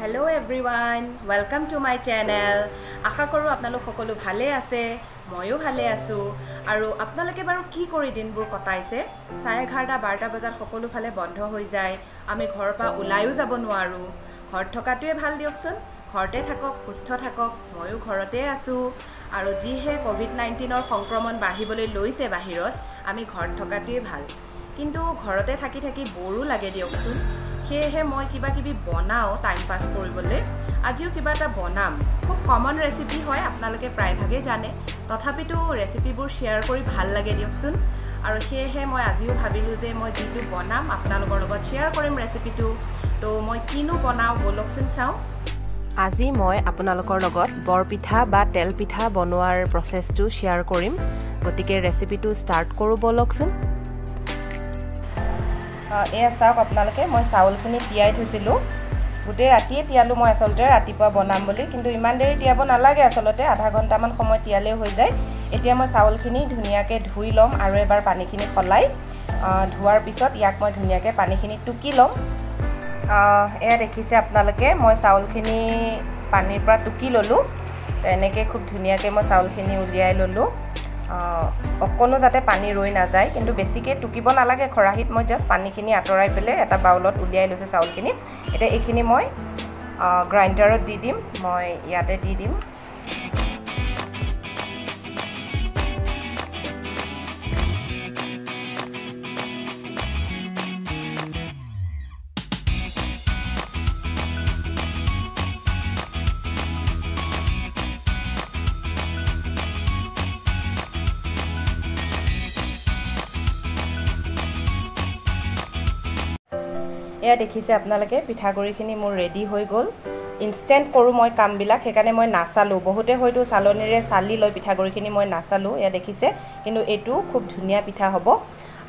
Hello everyone, welcome to my channel. আশা কৰোঁ আপোনালোক সকলো ভালে আছে, ময়ো ভালে আছোঁ। আৰু আপোনালোকে বাৰু কি কৰি দিনবোৰ কটাইছে? 11:30 12টা বজাত সকলো ফালে বন্ধ হৈ যায়, আমি ঘৰৰ পৰা ওলাইও যাব নোৱাৰোঁ। ঘৰত থকাটোৱে ভাল দিয়কচোন, ঘৰতে থাকক, সুস্থ থাকক। ময়ো ঘৰতে আছোঁ। আৰু যিহে ক'ভিড-19ৰ সংক্ৰমণ বাঢ়িবলৈ লৈছে বাহিৰত, আমি ঘৰত থকাটোৱে ভাল। কিন্তু ঘৰতে থাকি থাকি বৰো লাগে দিয়কচোন। সেয়েহে মই কিবা কিবি বনাওঁ টাইম পাছ কৰিবলৈ। আজিও কিবা এটা বনাম। খুব কমন ৰেচিপি হয়, আপোনালোকে প্ৰায়ভাগেই জানে, তথাপিতো ৰেচিপিবোৰ শ্বেয়াৰ কৰি ভাল লাগে দিয়কচোন। আৰু সেয়েহে মই আজিও ভাবিলোঁ যে মই যিটো বনাম আপোনালোকৰ লগত শ্বেয়াৰ কৰিম ৰেচিপিটো। তো মই কিনো বনাওঁ ব'লকচোন চাওঁ। আজি মই আপোনালোকৰ লগত বৰপিঠা বা তেল পিঠা বনোৱাৰ প্ৰচেছটো শ্বেয়াৰ কৰিম। গতিকে ৰেচিপিটো ষ্টাৰ্ট কৰোঁ ব'লকচোন। এয়া চাওক আপোনালোকে, মই চাউলখিনি তিয়াই থৈছিলোঁ, গোটেই ৰাতিয়ে তিয়ালোঁ মই আচলতে ৰাতিপুৱা বনাম বুলি। কিন্তু ইমান দেৰি তিয়াব নালাগে আচলতে, আধা ঘণ্টামান সময় তিয়ালেও হৈ যায়। এতিয়া মই চাউলখিনি ধুনীয়াকৈ ধুই ল'ম আৰু এবাৰ পানীখিনি সলাই ধোৱাৰ পিছত ইয়াক মই ধুনীয়াকৈ পানীখিনি টুকি ল'ম। এয়া দেখিছে আপোনালোকে, মই চাউলখিনি পানীৰ পৰা টুকি ল'লোঁ। এনেকৈ খুব ধুনীয়াকৈ মই চাউলখিনি উলিয়াই ল'লোঁ, অকণো যাতে পানী ৰৈ নাযায়। কিন্তু বেছিকৈ টুকিব নালাগে খৰাহীত, মই জাষ্ট পানীখিনি আঁতৰাই পেলাই এটা বাউলত উলিয়াই লৈছোঁ চাউলখিনি। এতিয়া এইখিনি মই গ্ৰাইণ্ডাৰত দি দিম, মই ইয়াতে দি দিম। এয়া দেখিছে আপোনালোকে, পিঠাগুড়িখিনি মোৰ ৰেডি হৈ গ'ল। ইনষ্টেণ্ট কৰোঁ মই কামবিলাক, সেইকাৰণে মই নাচালোঁ। বহুতে হয়তো চালনীৰে চালি লয় পিঠাগুড়িখিনি, মই নাচালোঁ। এয়া দেখিছে, কিন্তু এইটো খুব ধুনীয়া পিঠা হ'ব।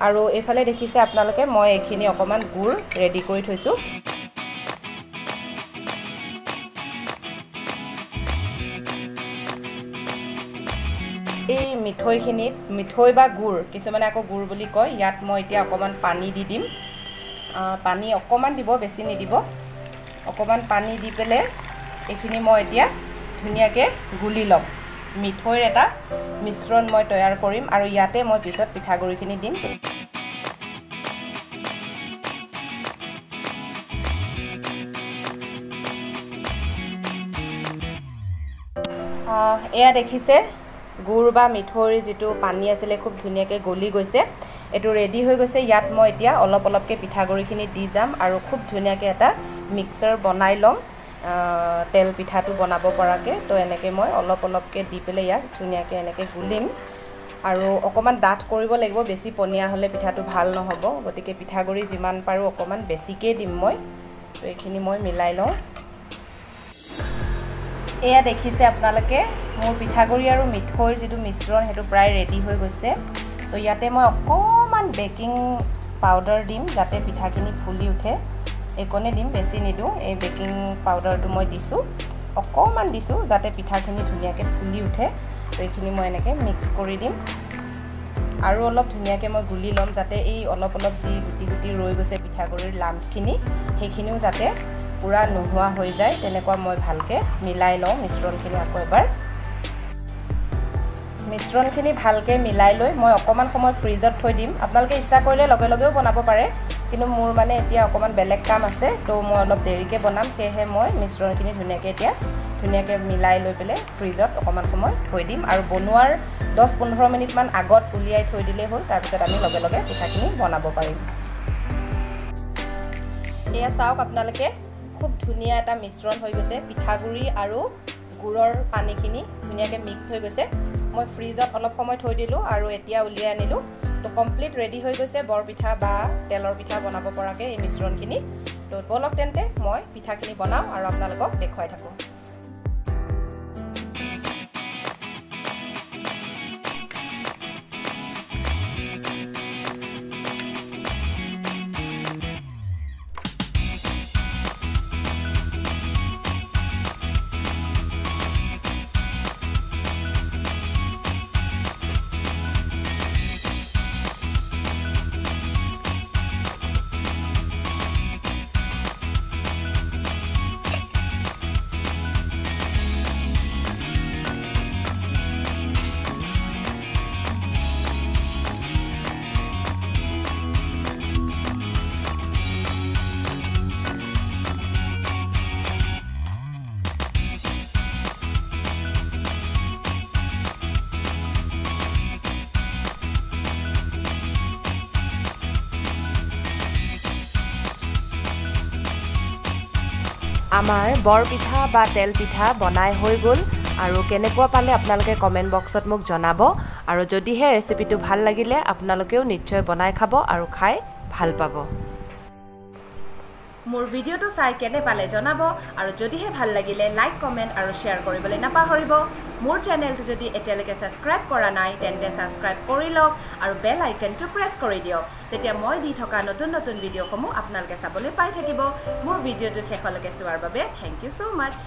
আৰু এইফালে দেখিছে আপোনালোকে, মই এইখিনি অকণমান গুড় ৰেডি কৰি থৈছোঁ। এই মিঠৈখিনিত, মিঠৈ বা গুড়, কিছুমানে আকৌ গুড় বুলি কয়, ইয়াত মই এতিয়া অকণমান পানী দি দিম। পানী অকণমান দিব, বেছি নিদিব। অকণমান পানী দি পেলাই এইখিনি মই এতিয়া ধুনীয়াকৈ গুলি ল'ম। মিঠৈৰ এটা মিশ্ৰণ মই তৈয়াৰ কৰিম আৰু ইয়াতে মই পিছত পিঠাগুড়িখিনি দিম। এয়া দেখিছে, গুড় বা মিঠৈৰ যিটো পানী আছিলে খুব ধুনীয়াকৈ গলি গৈছে, এইটো ৰেডি হৈ গৈছে। ইয়াত মই এতিয়া অলপ অলপকৈ পিঠাগুড়িখিনি দি যাম আৰু খুব ধুনীয়াকৈ এটা মিক্সাৰ বনাই ল'ম তেল পিঠাটো বনাব পৰাকৈ। তো এনেকৈ মই অলপ অলপকৈ দি পেলাই ইয়াক ধুনীয়াকৈ এনেকৈ গুলিম। আৰু অকণমান ডাঠ কৰিব লাগিব, বেছি পনীয়া হ'লে পিঠাটো ভাল নহ'ব। গতিকে পিঠাগুড়ি যিমান পাৰোঁ অকণমান বেছিকৈ দিম মই। তো এইখিনি মই মিলাই লওঁ। এয়া দেখিছে আপোনালোকে, মোৰ পিঠাগুড়ি আৰু মিঠৈৰ যিটো মিশ্ৰণ সেইটো প্ৰায় ৰেডি হৈ গৈছে। তো ইয়াতে মই অকণমান বেকিং পাউডাৰ দিম যাতে পিঠাখিনি ফুলি উঠে। এইকণে দিম, বেছি নিদিওঁ। এই বেকিং পাউডাৰটো মই দিছোঁ, অকণমান দিছোঁ যাতে পিঠাখিনি ধুনীয়াকৈ ফুলি উঠে। তো এইখিনি মই এনেকৈ মিক্স কৰি দিম আৰু অলপ ধুনীয়াকৈ মই গুলি ল'ম যাতে এই অলপ অলপ যি গুটি গুটি ৰৈ গৈছে পিঠাগুড়িৰ লামছখিনি, সেইখিনিও যাতে পূৰা নোহোৱা হৈ যায়। তেনেকুৱা মই ভালকৈ মিলাই লওঁ মিশ্ৰণখিনি। আকৌ এবাৰ মিশ্ৰণখিনি ভালকৈ মিলাই লৈ মই অকণমান সময় ফ্ৰিজত থৈ দিম। আপোনালোকে ইচ্ছা কৰিলে লগে লগেও বনাব পাৰে, কিন্তু মোৰ মানে এতিয়া অকণমান বেলেগ কাম আছে, তো মই অলপ দেৰিকৈ বনাম। সেয়েহে মই মিশ্ৰণখিনি ধুনীয়াকৈ এতিয়া ধুনীয়াকৈ মিলাই লৈ পেলাই ফ্ৰিজত অকণমান সময় থৈ দিম। আৰু বনোৱাৰ 10-15 মিনিটমান আগত উলিয়াই থৈ দিলেই হ'ল, তাৰপিছত আমি লগে লগে পিঠাখিনি বনাব পাৰিম। এয়া চাওক আপোনালোকে, খুব ধুনীয়া এটা মিশ্ৰণ হৈ গৈছে। পিঠাগুড়ি আৰু গুড়ৰ পানীখিনি ধুনীয়াকৈ মিক্স হৈ গৈছে। মই ফ্ৰিজত অলপ সময় থৈ দিলোঁ আৰু এতিয়া উলিয়াই আনিলোঁ। তো কমপ্লিট ৰেডি হৈ গৈছে বৰপিঠা বা তেলৰ পিঠা বনাব পৰাকৈ এই মিশ্ৰণখিনি। তো ব'লক তেন্তে মই পিঠাখিনি বনাওঁ আৰু আপোনালোকক দেখুৱাই থাকোঁ। আমাৰ বৰপিঠা বা তেল পিঠা বনাই হৈ গ'ল। আৰু কেনেকুৱা পালে আপোনালোকে কমেণ্ট বক্সত মোক জনাব। আৰু যদিহে ৰেচিপিটো ভাল লাগিলে আপোনালোকেও নিশ্চয় বনাই খাব আৰু খাই ভাল পাব। মোৰ ভিডিঅ'টো চাই কেনে পালে জনাব আৰু যদিহে ভাল লাগিলে লাইক, কমেণ্ট আৰু শ্বেয়াৰ কৰিবলৈ নাপাহৰিব। মোৰ চেনেলটো যদি এতিয়ালৈকে ছাবস্ক্ৰাইব কৰা নাই তেন্তে ছাবস্ক্ৰাইব কৰি লওক আৰু বেল আইকনটো প্ৰেছ কৰি দিয়ক, তেতিয়া মই দি থকা নতুন নতুন ভিডিঅ'সমূহ আপোনালোকে চাবলৈ পাই থাকিব। মোৰ ভিডিঅ'টো শেষলৈকে চোৱাৰ বাবে thank you so much.